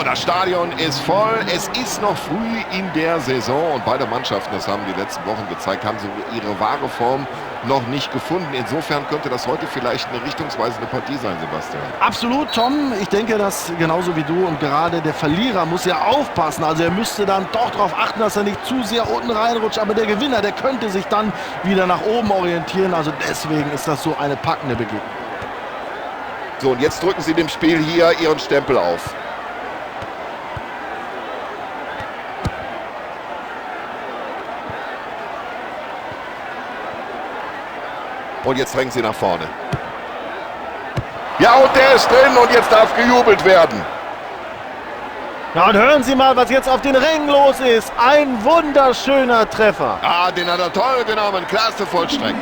Das Stadion ist voll. Es ist noch früh in der Saison und beide Mannschaften, das haben die letzten Wochen gezeigt, haben so ihre wahre Form noch nicht gefunden. Insofern könnte das heute vielleicht eine richtungsweisende Partie sein, Sebastian. Absolut, Tom. Ich denke, dass genauso wie du und gerade der Verlierer muss ja aufpassen. Also er müsste dann doch darauf achten, dass er nicht zu sehr unten reinrutscht. Aber der Gewinner, der könnte sich dann wieder nach oben orientieren. Also deswegen ist das so eine packende Begegnung. So, und jetzt drücken sie dem Spiel hier ihren Stempel auf. Und jetzt drängen sie nach vorne. Ja, und der ist drin und jetzt darf gejubelt werden. Ja, und hören Sie mal, was jetzt auf den Rängen los ist. Ein wunderschöner Treffer. Ah, den hat er toll genommen. Klasse vollstreckt.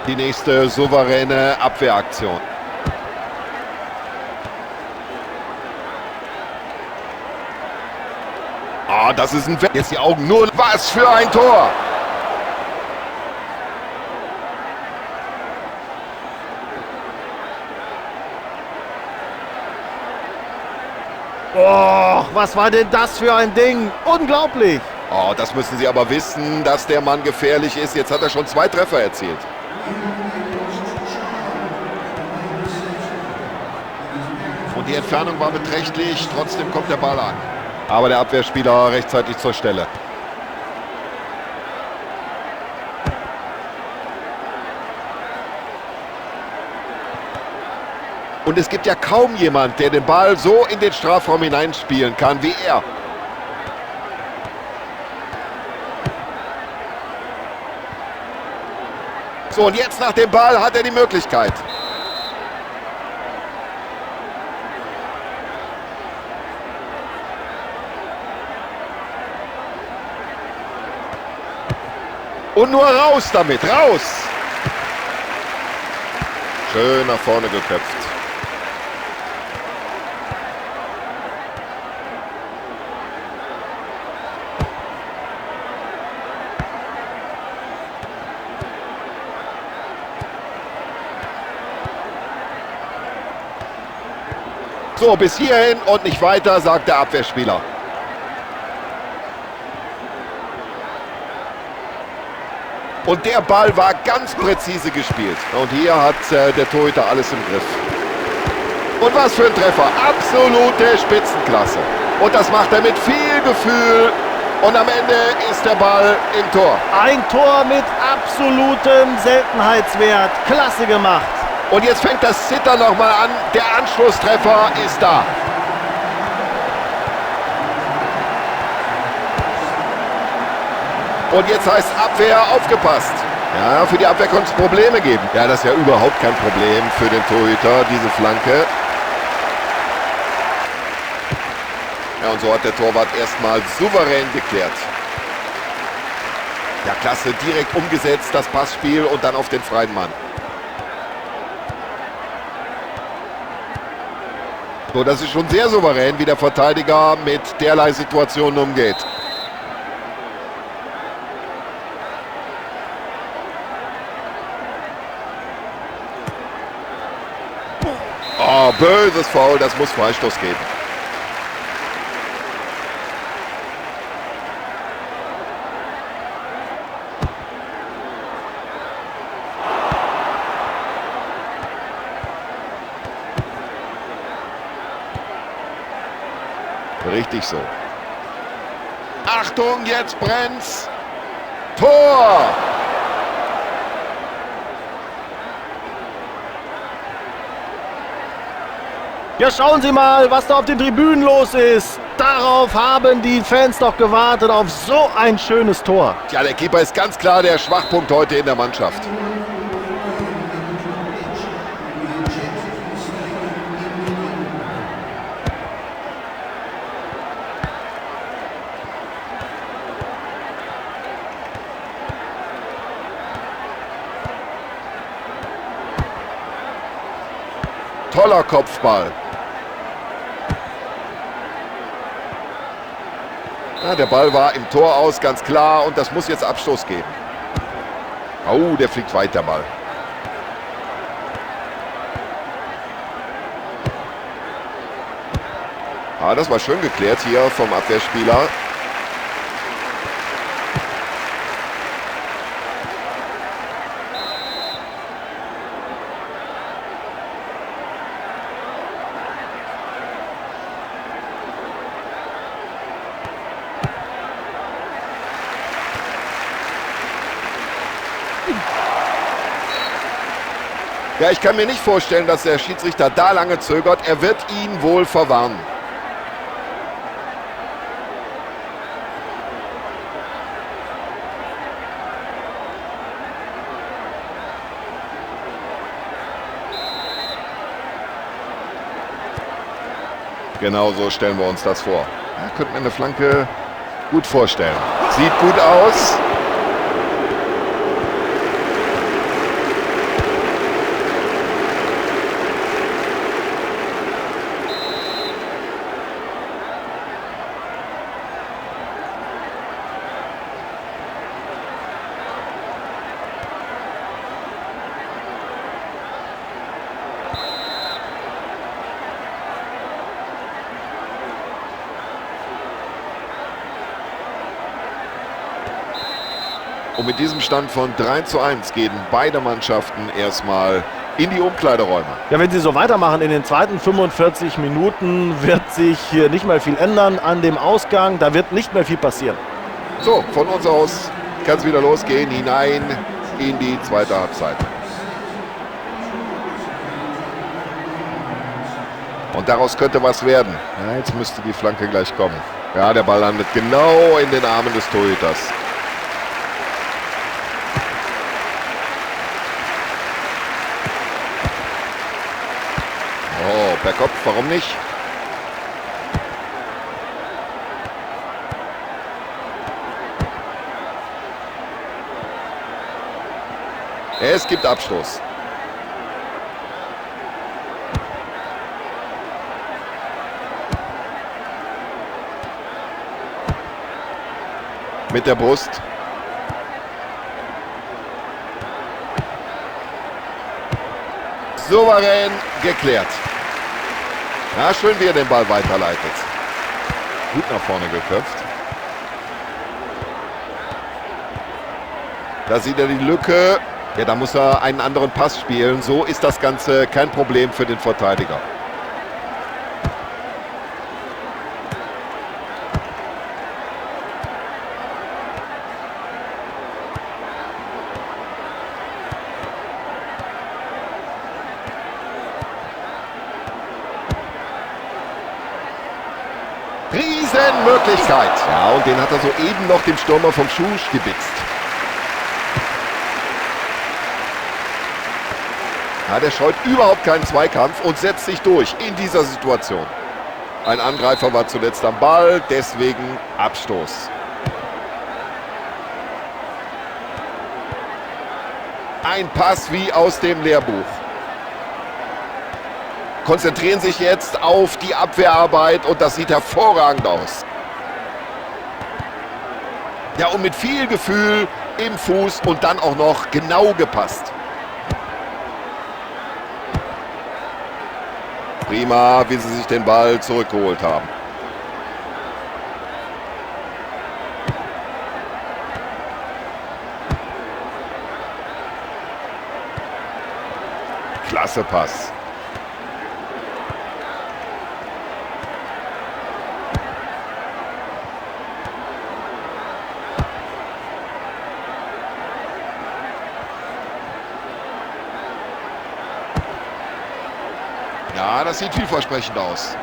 Die nächste souveräne Abwehraktion. Ah, das ist ein... Jetzt die Augen nur... Was für ein Tor! Oh, was war denn das für ein Ding? Unglaublich! Oh, das müssen Sie aber wissen, dass der Mann gefährlich ist. Jetzt hat er schon 2 Treffer erzielt. Und die Entfernung war beträchtlich, trotzdem kommt der Ball an. Aber der Abwehrspieler rechtzeitig zur Stelle. Und es gibt ja kaum jemand, der den Ball so in den Strafraum hineinspielen kann wie er. So, und jetzt nach dem Ball hat er die Möglichkeit. Und nur raus damit, raus! Schön nach vorne geköpft. So, bis hierhin und nicht weiter, sagt der Abwehrspieler. Und der Ball war ganz präzise gespielt. Und hier hat der Torhüter alles im Griff. Und was für ein Treffer. Absolute Spitzenklasse. Und das macht er mit viel Gefühl. Und am Ende ist der Ball im Tor. Ein Tor mit absolutem Seltenheitswert. Klasse gemacht. Und jetzt fängt das Zittern nochmal an. Der Anschlusstreffer ist da. Und jetzt heißt Abwehr aufgepasst. Ja, für die Abwehr konnte es Probleme geben. Ja, das ist ja überhaupt kein Problem für den Torhüter, diese Flanke. Ja, und so hat der Torwart erstmal souverän geklärt. Ja, klasse, direkt umgesetzt, das Passspiel und dann auf den freien Mann. So, das ist schon sehr souverän, wie der Verteidiger mit derlei Situationen umgeht. Oh, böses Foul, das muss Freistoß geben. Richtig so. Achtung, jetzt brennt's. Tor! Ja, schauen Sie mal, was da auf den Tribünen los ist. Darauf haben die Fans doch gewartet, auf so ein schönes Tor. Ja, der Keeper ist ganz klar der Schwachpunkt heute in der Mannschaft. Toller Kopfball. Ja, der Ball war im Tor aus, ganz klar. Und das muss jetzt Abstoß geben. Oh, der fliegt weit, der Ball. Ah, das war schön geklärt hier vom Abwehrspieler. Ja, ich kann mir nicht vorstellen, dass der Schiedsrichter da lange zögert. Er wird ihn wohl verwarnen. Genau so stellen wir uns das vor. Ja, könnte mir eine Flanke gut vorstellen. Sieht gut aus. Und mit diesem Stand von 3:1 gehen beide Mannschaften erstmal in die Umkleideräume. Ja, wenn sie so weitermachen in den zweiten 45 Minuten, wird sich hier nicht mehr viel ändern an dem Ausgang. Da wird nicht mehr viel passieren. So, von uns aus kann es wieder losgehen, hinein in die zweite Halbzeit. Und daraus könnte was werden. Ja, jetzt müsste die Flanke gleich kommen. Ja, der Ball landet genau in den Armen des Torhüters. Oh, per Kopf, warum nicht? Es gibt Abstoß. Mit der Brust. Souverän geklärt. Ja, schön, wie er den Ball weiterleitet. Gut nach vorne geköpft. Da sieht er die Lücke. Ja, da muss er einen anderen Pass spielen. So ist das Ganze kein Problem für den Verteidiger. Riesenmöglichkeit. Ja, und den hat er soeben noch dem Stürmer vom Schuh stibitzt. Ja, der scheut überhaupt keinen Zweikampf und setzt sich durch in dieser Situation. Ein Angreifer war zuletzt am Ball, deswegen Abstoß. Ein Pass wie aus dem Lehrbuch. Konzentrieren sich jetzt auf die Abwehrarbeit und das sieht hervorragend aus. Ja, und mit viel Gefühl im Fuß und dann auch noch genau gepasst. Prima, wie sie sich den Ball zurückgeholt haben. Klasse Pass. Ja, das sieht vielversprechend aus.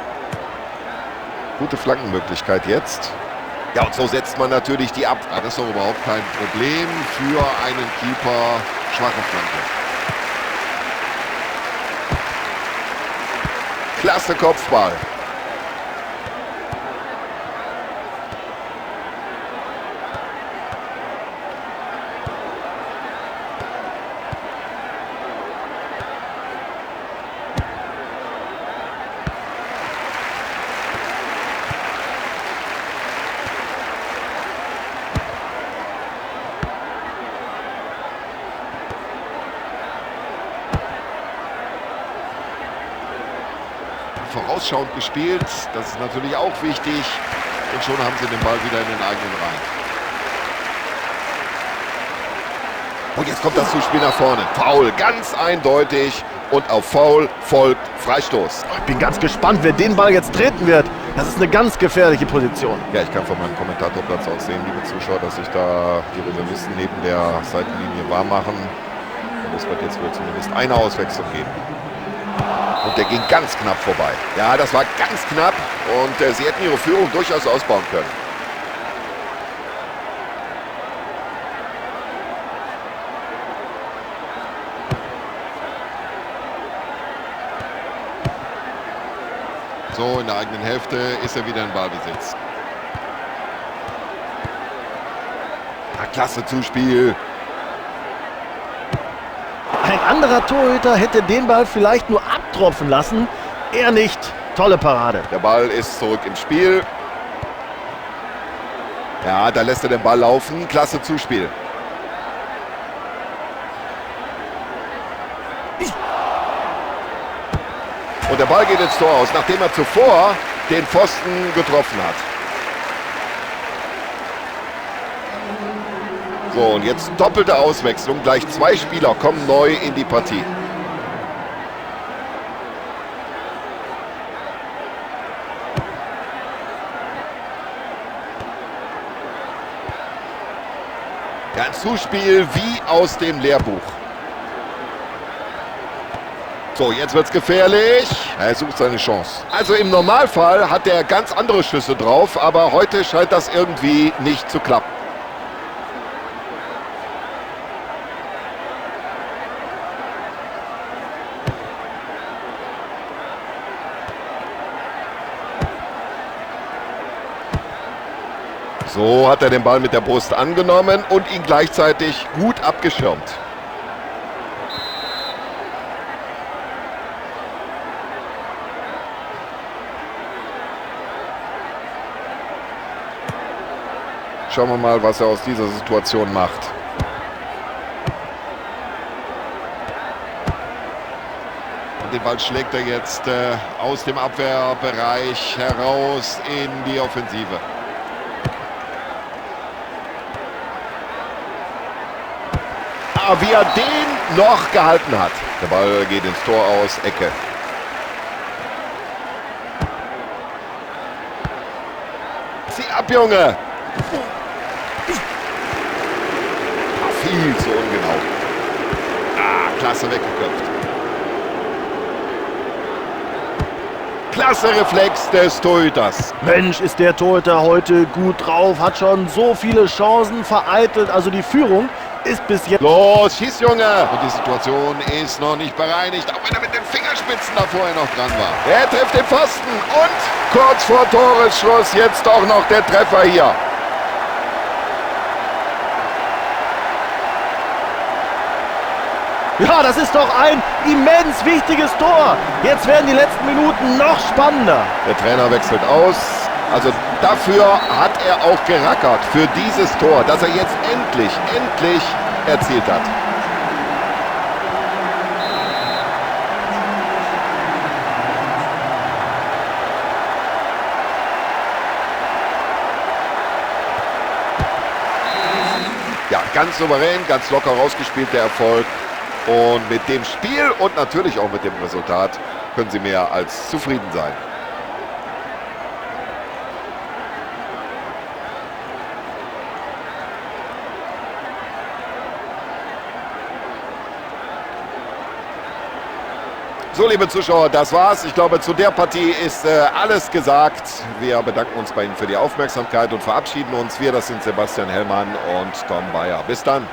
Gute Flankenmöglichkeit jetzt. Ja, und so setzt man natürlich die ab. Ja, das ist doch überhaupt kein Problem für einen Keeper. Schwache Flanke. Klasse Kopfball. Vorausschauend gespielt, das ist natürlich auch wichtig. Und schon haben sie den Ball wieder in den eigenen Reihen. Und jetzt kommt das Zuspiel nach vorne. Foul, ganz eindeutig. Und auf Foul folgt Freistoß. Ich bin ganz gespannt, wer den Ball jetzt treten wird. Das ist eine ganz gefährliche Position. Ja, ich kann von meinem Kommentatorplatz aus sehen, liebe Zuschauer, dass sich da die Reservisten neben der Seitenlinie warm machen. Und es wird jetzt wohl zumindest eine Auswechslung geben. Und der ging ganz knapp vorbei. Ja, das war ganz knapp. Und sie hätten ihre Führung durchaus ausbauen können. So, in der eigenen Hälfte ist er wieder in Ballbesitz. Ja, klasse Zuspiel. Ein anderer Torhüter hätte den Ball vielleicht nur abtropfen lassen. Er nicht. Tolle Parade. Der Ball ist zurück im Spiel. Ja, da lässt er den Ball laufen. Klasse Zuspiel. Und der Ball geht ins Tor aus, nachdem er zuvor den Pfosten getroffen hat. So, und jetzt doppelte Auswechslung. Gleich zwei Spieler kommen neu in die Partie. Ja, ein Zuspiel wie aus dem Lehrbuch. So, jetzt wird's gefährlich. Er sucht seine Chance. Also im Normalfall hat er ganz andere Schüsse drauf, aber heute scheint das irgendwie nicht zu klappen. So hat er den Ball mit der Brust angenommen und ihn gleichzeitig gut abgeschirmt. Schauen wir mal, was er aus dieser Situation macht. Und den Ball schlägt er jetzt aus dem Abwehrbereich heraus in die Offensive. Ah, wie er den noch gehalten hat. Der Ball geht ins Tor aus, Ecke. Zieh ab, Junge! Viel zu ungenau. Ah, klasse weggeköpft. Klasse Reflex des Torhüters. Mensch, ist der Torhüter heute gut drauf. Hat schon so viele Chancen vereitelt. Also die Führung ist bis jetzt... Los, schieß, Junge! Und die Situation ist noch nicht bereinigt, auch wenn er mit den Fingerspitzen da vorher noch dran war. Er trifft den Pfosten und kurz vor Toresschluss jetzt auch noch der Treffer hier. Ja, das ist doch ein immens wichtiges Tor. Jetzt werden die letzten Minuten noch spannender. Der Trainer wechselt aus. Also dafür hat er auch gerackert, für dieses Tor, das er jetzt endlich, endlich erzielt hat. Ja, ganz souverän, ganz locker rausgespielt der Erfolg. Und mit dem Spiel und natürlich auch mit dem Resultat können sie mehr als zufrieden sein. So, liebe Zuschauer, das war's. Ich glaube, zu der Partie ist alles gesagt. Wir bedanken uns bei Ihnen für die Aufmerksamkeit und verabschieden uns. Wir, das sind Sebastian Hellmann und Tom Bayer. Bis dann.